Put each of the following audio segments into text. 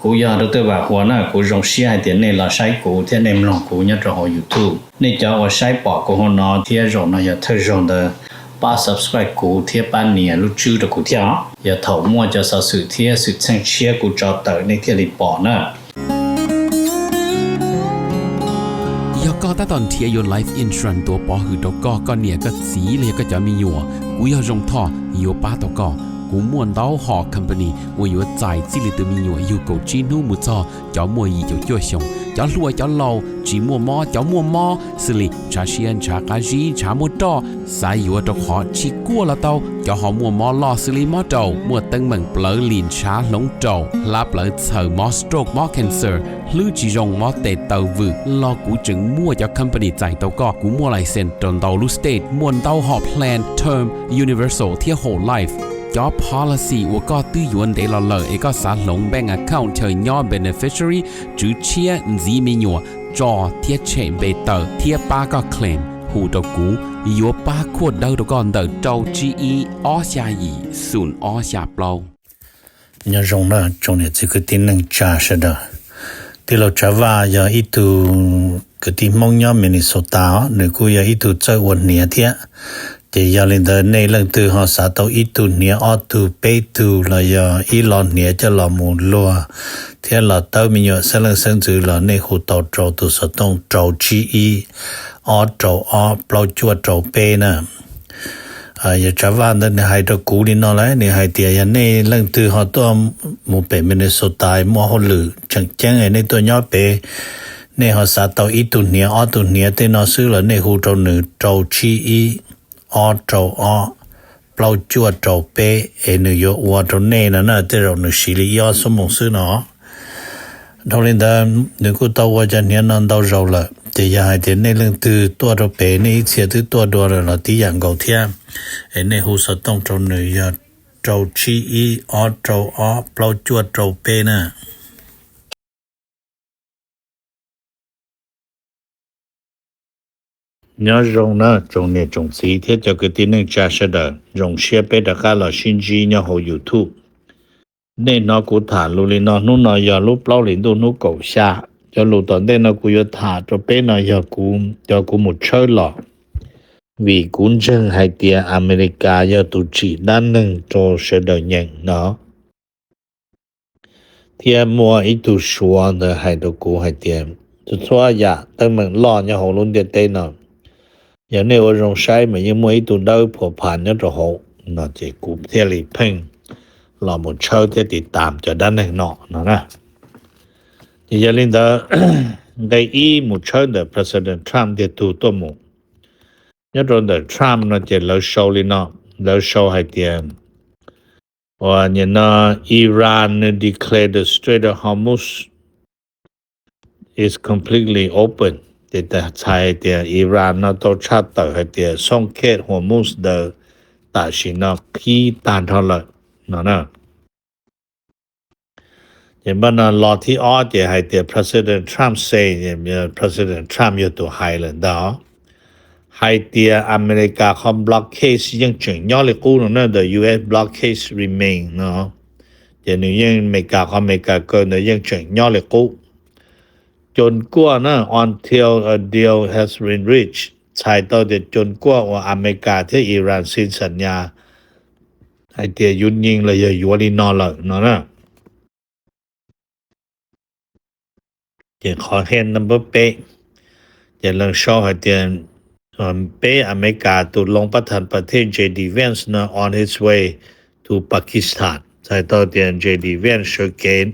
Kuv yog Dr. Vam Huas na, kuv zoo siab hais tias nej los saib kuv thiab nej mloog kuv nyob rau hauv YouTube. Nej cov uas saib pom kuv hauv no thiab zaum no yog thawj zaug ntawd, pab subscribe kuv thiab pab nias lub tswb rau kuv thiab os. Yog thaum muaj cov xov xwm thiab xwm txheej tshiab kuv tso tawm nej thiaj li pom na. Yog koj tab tom nrhiav yuav life insurance tuav pov hwm rau koj, koj niam koj txiv los yog koj cov me nyuam, kuv yog Zoo Thoj yuav pab tau koj. Kuv muaj ntau hom company uas yuav txais txij li tus me nyuam yug kaum tsib hnub mus txog cov muaj yim caum cuaj xyoos, cov hluas cov laus, tsis muaj mob cov muaj mob, xws li ntshav siab ntshav qab zib ntshav muaj roj, xav yuav rau qhov tsis kuaj los tau, cov ho muaj mob loj xws li mob raum, muaj teeb meem plawv lim ntshav hloov raum, hlab plawv txhaws, mob stroke mob cancer, hlwb tsis zoo mob tes taw vwm los kuv tseem muaj cov company txais tau koj. Kuv muaj license rau ntau lub state, muaj ntau hom plan term, universal thiab whole life. Cov policy uas koj twb yuav ntev los lawm es koj xav hloov bank account chaw nyob beneficiary, tswv tshiab, ntxiv me nyuam, tso thiab tshem npe tawm thiab pab koj claim, hu rau kuv, yuav pab khuaj dawb rau koj ntawm rau tsib ib ob xya yim xoom ob xya plaub. Nyob zoo na tsoom niam txiv kwv tij neej tsa sawv daws. Tij laug Tsav Vaj yog ib tug kwv tij Hmoob nyob Minnesota os, nws kuj yog ib tug txawj ua hniav thiab. Ces yog li ntawd nej leej twg ho xav tau ib tug hniav ob tug peb tug los yog ib lo hniav coj los mus luag thiab los tawb me nyuam xeeb leej xeeb ntxwv los nej hu tau rau tus xov tooj rau tsib ib ob rau ob plaub cuaj rau peb na. Yog Tsav Vaj ntawd nws hais rau kuv li no lawm, nws hais tias yog nej leej twg ho tuaj mus pem Minnesota muaj hauj lwm tseem ceeb nej tuaj nyob pem, nej ho xav tau ib tug hniav ob tug hniav tej no xwb los nej hu rau nws rau tsib ib ob rau ob plaub cuaj rau peb es nws yuav ua rau nej no na, tej zaum nws siv li ib ob xuab moos xwb no. Dhau li ntawd nws kuj tau ua cov hniav no ntau zaus lawm, ces yog hais tias nej leej twg tuaj rau pem nej ib txhia twb tuaj dua lawm los tib yam nkaus thiab, es nej hu xov tooj rau nws yog rau tsib ib ob rau ob plaub cuaj rau peb na. Nyob zoo na tsoom niam tsoom txiv thiab cov kwv tij neej tsa sawv daws, zoo siab peb rov qab los sib ntsib nyob hauv YouTube. Nej hnov kuv tham lus li no, hnub no yog lub plaub hlis ntuj hnub kaum xya. Cov lus tom ntej no kuv yuav tham rau peb no yog kuv, cov kuv mus tshawb los, vim kuv ntseeg hais tias Amelikas yog tus tsim dab neeg rau sawv daws nyeem no. Thiab muaj ib tug Suav ntawd hais rau kuv hais tias txhua yam teeb meem loj nyob hauv lub ntiaj teb no, yog nej ua zoo saib mas yeej muaj ib tug dawb phuam phas nyob rau hauv no, ces kuv thiaj li pheej los mus tshawb thiab tiv tam cov dab neeg no no na. Ces yog li ntawd, nqe ib mus tshawb ntawm President Trump tiag tug tuaj mus. Nyob rau ntawm Trump no ces lawv sau li no, lawv sau hais tias, uas nim no Iran nws declare the Strait of Hormuz is completely open. Ces txhais tias Iran no tau tshaj tawm hais tias xoo khet Hormuz ntawd tam sim no qhib tag nrho lawm no na. Ces npaj no lo thib ob ces hais tias President Trump say, President Trump yog tus hais lawm ntag, hais tias Amelikas qhov blockade yeej tseem nyob li qub no na, the U S blockade remain no. Ces nws yeej, Amelikas qhov Amelikas kaw ntawd yeej tseem nyob li qub. Coos kuaj na, until a deal has been reached, txhais tau tias coos kuaj uas Amelikas thiab Iran sin xam nyas hais tias yuav nyeem los yog yuav li no lawm no na. Ces qhov head number peb, ces lawv sau hais tias peb Amelikas tus loo pab thas pas thej J D Vance no on his way to Pakistan, txhais tau tias J D Vance sawv kev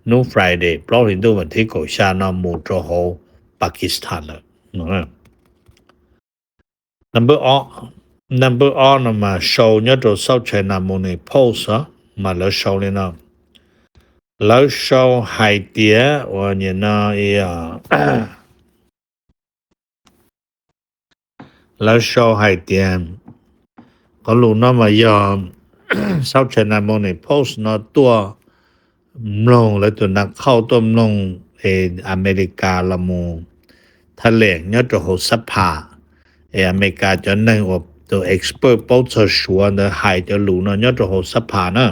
hnub Friday plaub hlis ntuj vas thib kaum xya no mus rau hauv Pakistan lawm. Number ob no mas sau nyob rau South China Morning Post mas lawv sau li no. Lawv sau hais tias uas nim no, lawv sau hais tias, qhov lus no mas yog South China Morning Post no tuaj mloog, lawv tus nas khauj tuaj mloog es Amelikas los mus thaj leem nyob rau hauv xab phas, es Amelikas cov neeg uas tus expert paub txog Suav ntawd hais cov lus no nyob rau hauv xab phas na.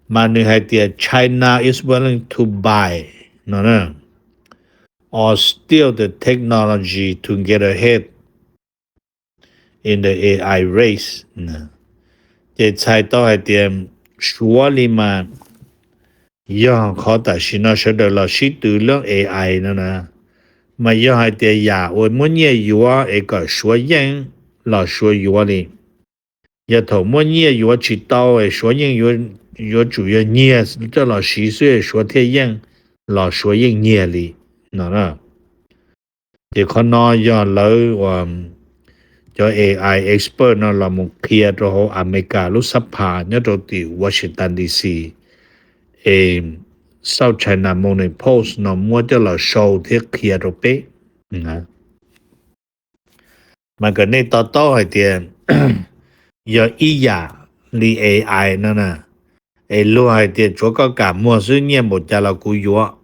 Mas nws hais tias China is willing to buy no na, or steal the technology to get ahead in the A I race. Ces txhais tau hais tias Suav li mas yog qhov tam sim no sawv daws los sib tw lub A I no na, mas yog hais tias yam uas muab nyiaj yuav es kom Suav yeej los Suav yuav li. Yog thaum muab nyiaj yuav tsis tau es Suav yeej yuav tsum yog nyiag coj los siv xwb es Suav thiaj yeej los Suav yeej nyiag li no. Ces qhov no yog lawv uas cov A I expert no los mus qhia rau hauv Amelikas lub xab phas nyob rau tim Washington D C, es South China Morning Post no muab coj los show thiab qhia rau peb. Mas kom nej to taub hais tias yog ib yam li A I no na, es luag hais tias tsuav koj kam muag xwb, nyiaj npaum cas los kuv yuav.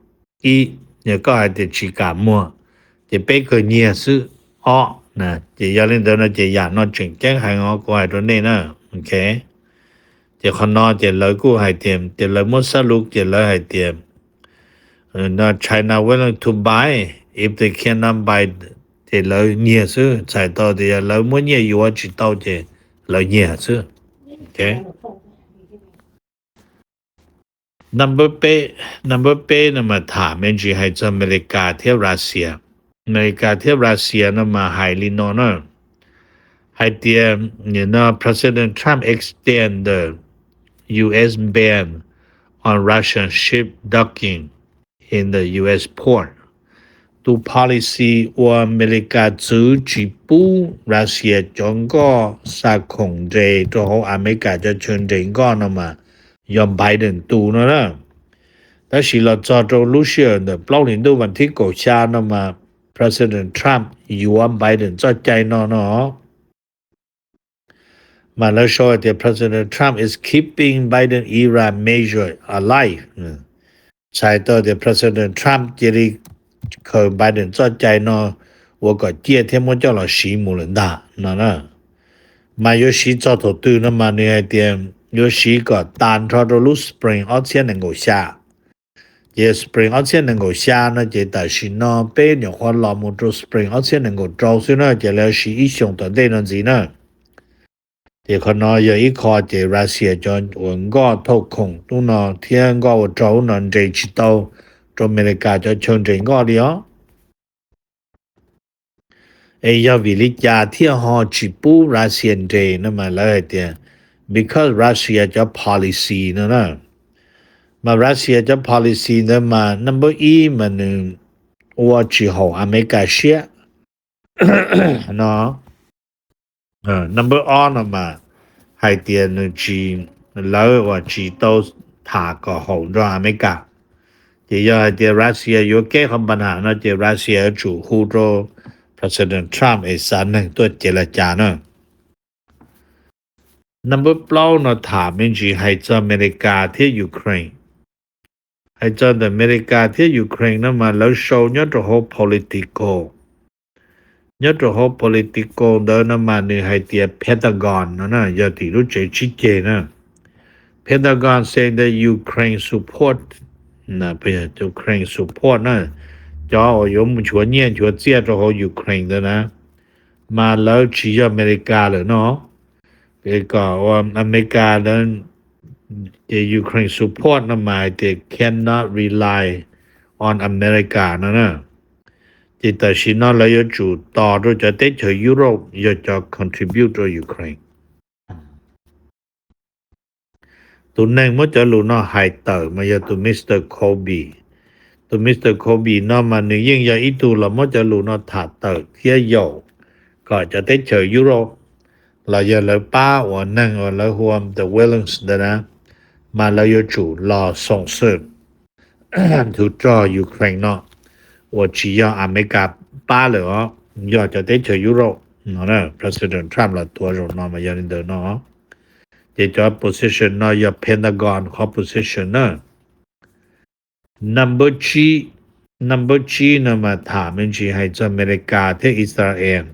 Ib, yog koj hais tias tsis kam muag, ces peb kawg nyiag xwb. Ob na, ces yog li ntawd no ces yam no tseem ceeb heev os, kuv hais rau nej na. Ok, ces qhov no ces lawv kuj hais tias, ces lawv muab xab lub ces lawv hais tias no China willing to buy, if they cannot buy, ces lawv nyiag xwb. Txhais tau tias yog lawv muab nyiaj yuav tsis tau ces lawv nyiag xwb. Ok. Number peb, number peb no mas tham me ntsis hais txog Amelikas thiab Russia. Amelikas thiab Russia no mas hais li no na, hais tias no President Trump extend the U S ban on Russian ship docking in the U S port. Tus policy uas Amelikas txwv tsis pub Russia cov nkoj xa khoom nres rau hauv Amelikas cov chaw nres nkoj no mas yog Biden tus no na. Tab sis los txog rau lub sij hawm ntawm plaub hlis ntuj vas thib kaum xya no mas President Trump yuav Biden txoj cai no no. Mas lawv sau hais tias President Trump is keeping Biden era measure alive. Txhais tau tias President Trump cia li khaws Biden txoj cai no ua kom ciaj thiab muab coj los siv mus lawm ntag no na. Mas yuav siv txog thaum twg no mas nws hais tias yuav siv kom tas nrho rau lub spring ob txhiab nees nkaum xya. Ces spring ob txhiab nees nkaum xya no ces tam sim no peb nyuam qhuav los mus rau spring ob txhiab nees nkaum rau xwb na, ces lawv siv ib xyoos tom ntej no ntxiv na. Ces qhov no yog ib qho ces Russia cov uas nkoj thauj khoom ub no thiab nkoj ua rog ub no nres tsis tau rau Amelikas cov chaw nres nkoj li os. Es yog vim li cas thiaj ho tsis pub Russia nres no mas lawv hais tias because Russia cov policy no na. Mas Russia cov policy ntawd mas number ib mas nws ua tsis haum Amelikas siab no. Number ob no mas hais tias nws tsis, lawv uas tsis tau tham kom haum nrog Amelikas. Ces yog hais tias Russia yuav keb qhov npa nham no ces Russia yuav tsum hu rau President Trump es xa neeg tuaj ces la cas na. Number plaub no tham me ntsis hais txog Amelikas thiab Ukraine. Hais txog ntawm Amelikas thiab Ukraine no mas lawv sau nyob rau hauv political. Nyob rau hauv political ntawd no mas nws hais tias Pentagon no na, yog tim lub tsev tsib ceg na. Pentagon say that Ukraine support, Ukraine support na, cov uas yuav mus nchuav nyiaj nchuav txiaj rau hauv Ukraine ntawd na, mas lawv tsis yog Amelikas lawm no. Kom ua Amelikas lawv, ces Ukraine support no mas hais tias cannot rely on America no na. Ces tam sim no lawv yuav tsum tos rau cov teb chaws Europe yog cov contribute rau Ukraine. Tus neeg muab cov lus no hais tawm mas yog tus Mr Colby. Tus Mr Colby no mas nws yeej yog ib tug los muab cov lus no tham tawm thiab yaum kom cov teb chaws Europe los yog lawv pab uas neeg uas lawv hu ua the Williams ntawd na, mas lawv yuav tsum los xoom xwm tus rog Ukraine no uas tsis yog Amelikas pab lawm os, yog cov teb chaws Europe no. President Trump los tuav zaum no mas yog li ntawd no. Ces cov position no yog Pentagon qhov position na. Number tsib, number tsib no mas tham me ntsis hais txog Amelikas thiab Israel.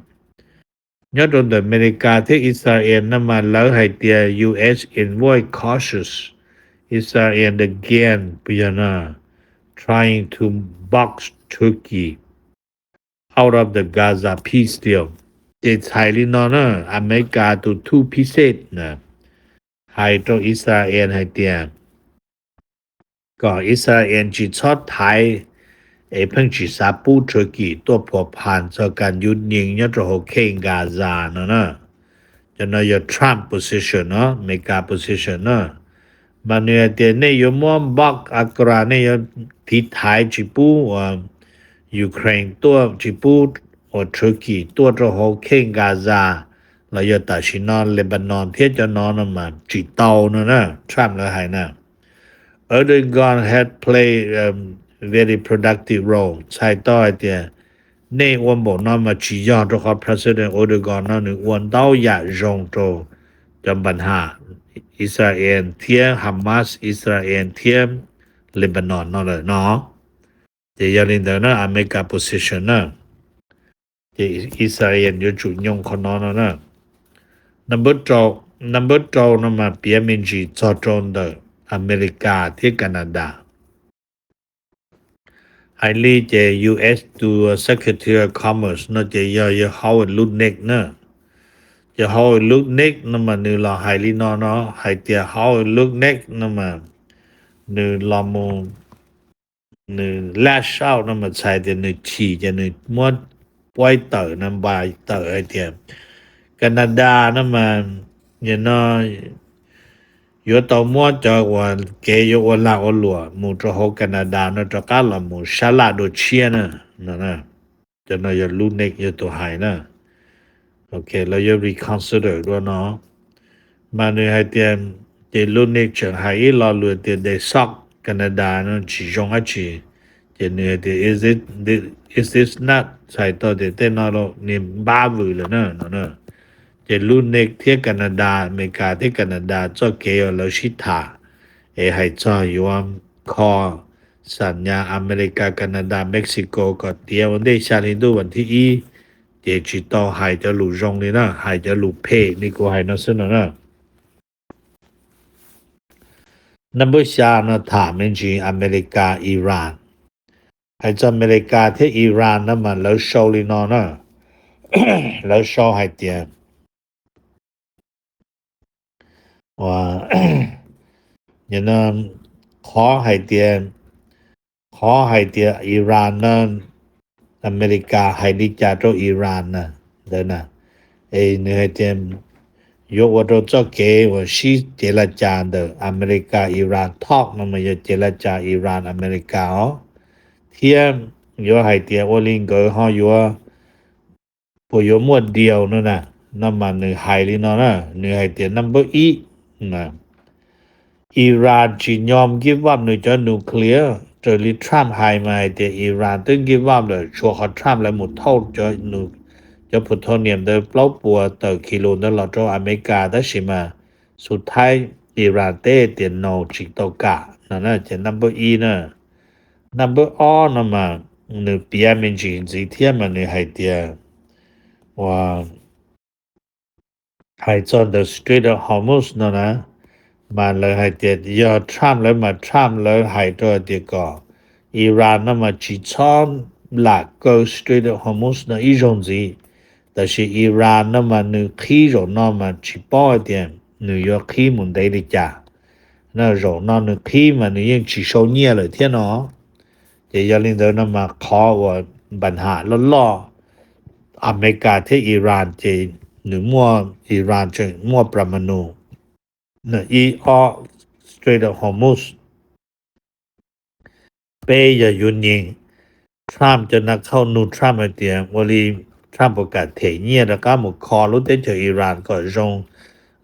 Nyob rau ntawm Amelikas thiab Israel no mas lawv hais tias U S involved cautious Israel again, puas yog na, trying to box Turkey out of the Gaza peace deal. Ces txhais li no na, Amelikas tus thub phij xej na hais rau Israel hais tias kom Israel tsis txhob thaiv es pheej tsis xav pub Turkey tuaj phuam phas txog kas yuv nyees nyob rau hauv kheej Gaza no na. Cov no yog Trump position no, Amelikas position na. Mas nws hais tias nej yuav muab npaj Ankara, nej yuav tiv thaiv tsis pub uas Ukraine tuaj, tsis pub uas Turkey tuaj rau hauv kheej Gaza los yog tam sim no Lebanon thiab cov no no mas tsis tau no na, Trump lawv hais na. Erdogan had played a very productive role, txhais tau hais tias nej ua npaum no mas tsis yog, rau qhov President Erdogan no nws ua ntau yam zoo rau cov npa nham Israel thiab Hamas, Israel thiab Lebanon no lawm no. Ces yog li ntawd na, Amelikas position na, ces Israel yuav tsum nyoo qhov no no na. Number rau, number rau no mas piav me ntsis txog rau ntawm Amelikas thiab Canada. Hais li ces U S tus Secretary of Commerce no ces yog yawg Howard Lutnick na. Ces Howard Lutnick no mas nws los hais li no no, hais tias Howard Lutnick no mas nws los mus, nws lash out no mas txhais tias nws chim ces nws muab puab tawm no, npa tawm hais tias Canada no mas nim no yuav tau muab cov uas kev yuav ua lag ua luam mus rau hauv Canada no rov qab los mus sab laj dua tshiab na, no na. Cov no yog Lutnick yog tus hais na. Ok, lawv yuav reconsider dua no. Mas nws hais tias, ces Lutnick tseem hais ib lo lus tias they suck, Canada no tsis zoo dab tsi. Ces nws hais tias is this, is this not, txhais tau tias tej no los nws npab vwm lawm na, no na. Ces Lutnick thiab Canada, Amelikas thiab Canada txoj kev uas lawv sib tham es hais txog yuav kho xam nyas Amelikas, Canada, Mexico kom tiav ua ntej xya hli ntuj vas thib ib, ces tsis tau hais cov lus zoo li na, hais cov lus phem li kuv hais no xwb no na. Number xya no tham me ntsis Amelikas, Iran. Hais txog Amelikas thiab Iran no mas lawv sau li no na. Lawv sau hais tias qhov hais tias, qhov hais tias Iran na, Amelikas hais li cas rau Iran na, ntawd na. Es nws hais tias yuav ua rau txoj kev uas sib cev laj cas ntawm Amelikas Iran talk no mas yog cev laj cas Iran Amelikas os, thiab yuav hais tias ua li nkawd ho yuav, puas yuav muaj deal no na, no mas nws hais li no na, nws hais tias number ib, Iran tsis nyom give up nws cov nuclear, raws li Trump hais mas hais tias Iran twb give up lawm, tshuav qhov Trump lawv mus thauj cov plutonium ntawd plaub puas tawm kis lus ntawd los rau Amelikas, tab sis mas xu thaib Iran teb tias no tsis tau kam no na, ces number ib na. Number ob no mas nws piav me ntsis ntxiv thiab mas nws hais tias, ua, hais txog ntawm Strait of Hormuz no na, mas lawv hais tias yog Trump lawv mas Trump lawv hais rau tias kom Iran no mas tsis txhob lam kaw Strait of Hormuz no ib zaug ntxiv. Tab sis Iran no mas nws qhib zaum no mas tsis paub hais tias nws yuav qhib mus ntev li cas. No zaum no nws qhib mas nws yeej tsis sau nyiaj lawm thiab no. Ces yog li ntawd no mas qhov uas npa nham loj loj Amelikas thiab Iran ces nws muaj, Iran tseem muaj pramanu. Ib, ob, Strait of Hormuz. Peb yog yuav nyeem Trump cov nas khauj nug Trump hais tias ua li Trump puas kam them nyiaj rov qab mus kho lub teb chaws Iran kom zoo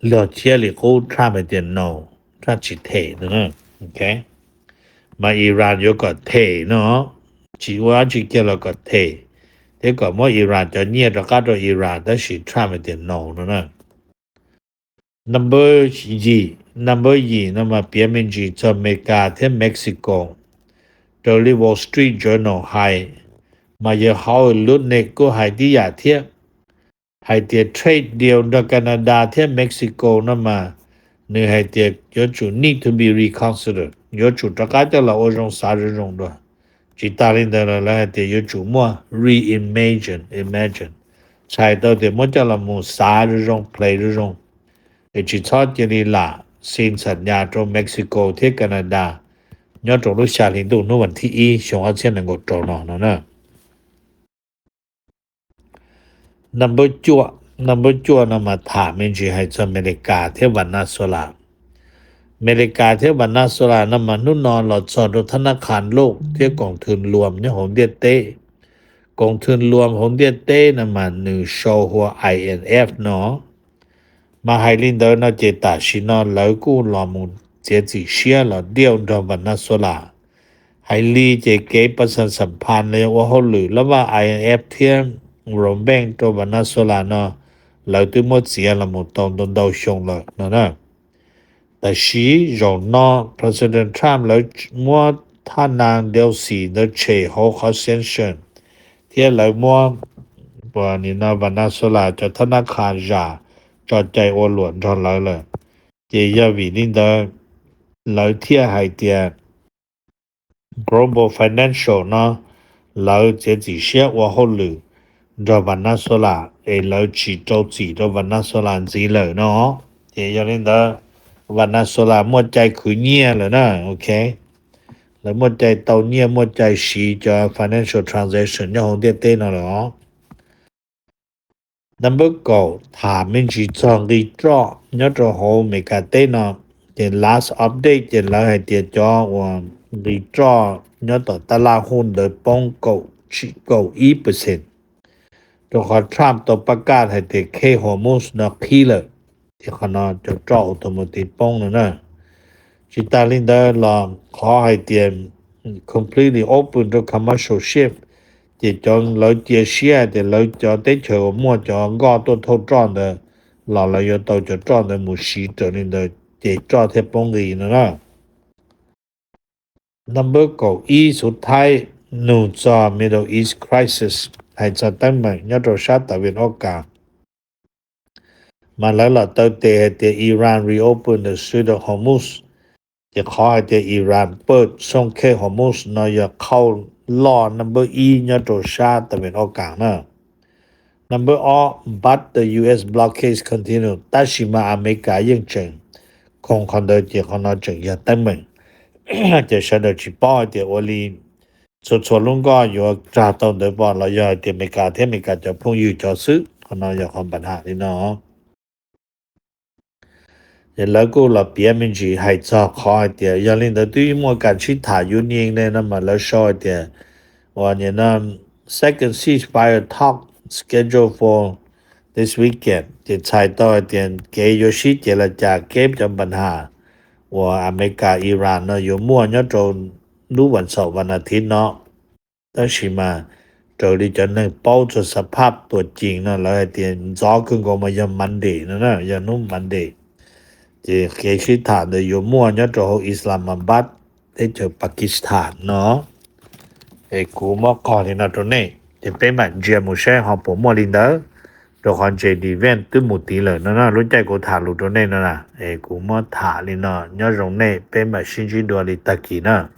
log tshiab li qub, Trump hais tias no, Trump tsis them no. Mas Iran yuav kom them no, tsis ua dab tsi kiag los kom them, thiab kom muab Iran cov nyiaj rov qab rau Iran, tab sis Trump hais tias no no na. Number yim, number yim no mas piav me ntsis txog Amelikas thiab Mexico. Raws li Wall Street Journal hais, mas yawg Howard Lutnick kuj hais tib yam thiab, hais tias trade deal nrog Canada thiab Mexico no mas nws hais tias yuav tsum need to be reconsidered, yuav tsum rov qab coj los ua zoo xav zoo zoo dua. Tsis tas li ntawd los lawv hais tias yuav tsum muaj reimagine, imagine, txhais tau tias muab coj los mus xav zoo zoo, play zoo zoo, es tsis txhob cia li lam sign xam nyas rau Mexico thiab Canada nyob rau lub xya hli ntuj hnub vas thib ib xyoo ob txhiab nees nkaum rau no no na. Number cuaj, number cuaj no mas tham me ntsis hais txog Amelikas thiab Venezuela. Amelikas thiab Venezuela no mas hnub no los txog rau thab nab qha loj thiab koom thw luam nyob hauv ntiaj teb. Koom thw luam hauv ntiaj teb no mas nws sau hu ua I M F no. Mas hais li ntawd no ces tam sim no lawv kuj los mus txiav txim siab los diauj nrog Venezuela. Hais li ces kev pas xas xam phas los yog ua hauj lwm lab vaj I M F thiab World Bank rau Venezuela no lawv twb muab txiav los mus tau ntau ntau xyoo lawm no na. Tab sis zaum no President Trump lawv muab thaj nab Delcy ntawd tshem hauv qhov sanction thiab lawv muab Venezuela cov thab nab qha zam tso cai ua luam nrog lawv lawm. Ces yog vim li ntawd lawv thiaj hais tias Global Financial no lawv txiav txim siab ua hauj lwm nrog Venezuela es lawv tsis rau txim rau Venezuela ntxiv lawm no. Ces yog li ntawd Venezuela muaj cai khwv nyiaj lawm na, ok. Lawv muaj cai tau nyiaj, muaj cai siv cov financial transaction nyob hauv ntiaj teb no lawm os. Number kaum, tham me ntsis txog nqi roj nyob rau hauv Amelikas teb no. Ces last update ces lawv hais tias cov uas nqi roj nyob tom tab laj huj ntawd poob kaum ib percent, rau qhov Trump tau pab kaj hais tias khej Hormuz no qhib lawm, ces qhov no cov roj automotive poob no na. Tsis tas li ntawd los qhov hais tias completely open rau commercial ship, ces cov lawv cia siab hais tias lawv cov teb chaws uas muaj cov nkoj tuaj thauj roj ntawd los lawv yuav tau cov roj ntawd mus siv raws li ntawd ces roj thiaj poob nqi no na. Number kaum ib, xub thawj, nug txog Middle East crisis, hais txog teeb meem nyob rau sab tas Vis Ob Kas. Mas lawv los taw tes hais tias Iran reopen the Strait of Hormuz, ces qhov hais tias Iran pawj xoo khej Hormuz no yog qhauj loj number ib nyob rau sab tas Vis Ob Kas na. Number ob, but the U S blockade continue, tab sis mas Amelikas yeej tseem khoom qhov ntawd, ces qhov no tseem yog teeb meem. Ces sawv daws tsis paub hais tias ua li txhua txhua lub nkoj yuav rag tau ntawd pom los yog hais tias Amelikas thiab Amelikas cov phooj ywg cov xwb, qhov no yog qhov npam ham li no. Ces lawv kuj los piav me ntsis hais txog qhov hais tias yog li ntawd twb muaj kas sib tham union ne no mas lawv sau hais tias uas nim no second ceasefire talk schedule for this weekend, ces txhais tau hais tias kev yuav sib cev los cas kev cov npam ham uas Amelikas Iran no yuav muaj nyob rau lub vas xaum vas nas thiv no. Tab sis mas raws li cov neeg paub txog xab phaj tuam cees no lawv hais tias ntxov kawg nkaus mas yog Monday no na, yog hnub Monday. Ces kev sib tham ntawd yuav muaj nyob rau hauv Islamabad, teb chaws Pakistan no. Es kuv muab qog li no rau nej, ces peb mam ntsia mus saib ho puas muaj li ntawd, rau qhov J D Vance twb mus tid lawm no na. Lub caij kuv tham lus rau nej no na, es kuv muab tham li no, nyob zoo nej, peb mam sib ntsib dua li tag kis na.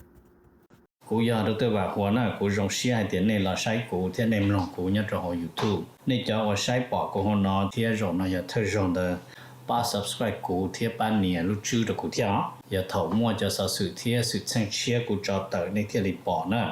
Kuv yog Doctor Vam Huas na, kuv zoo siab hais tias nej los saib kuv thiab nej mloog kuv nyob rau hauv YouTube. Nej cov uas saib pom kuv hauv no thiab zaum no yog thawj zaug ntawd, pab subscribe kuv thiab pab nias lub tswb rau kuv thiab os. Yog thaum muaj cov xov xwm thiab xwm txheej tshiab kuv tso tawm nej thiaj li pom na.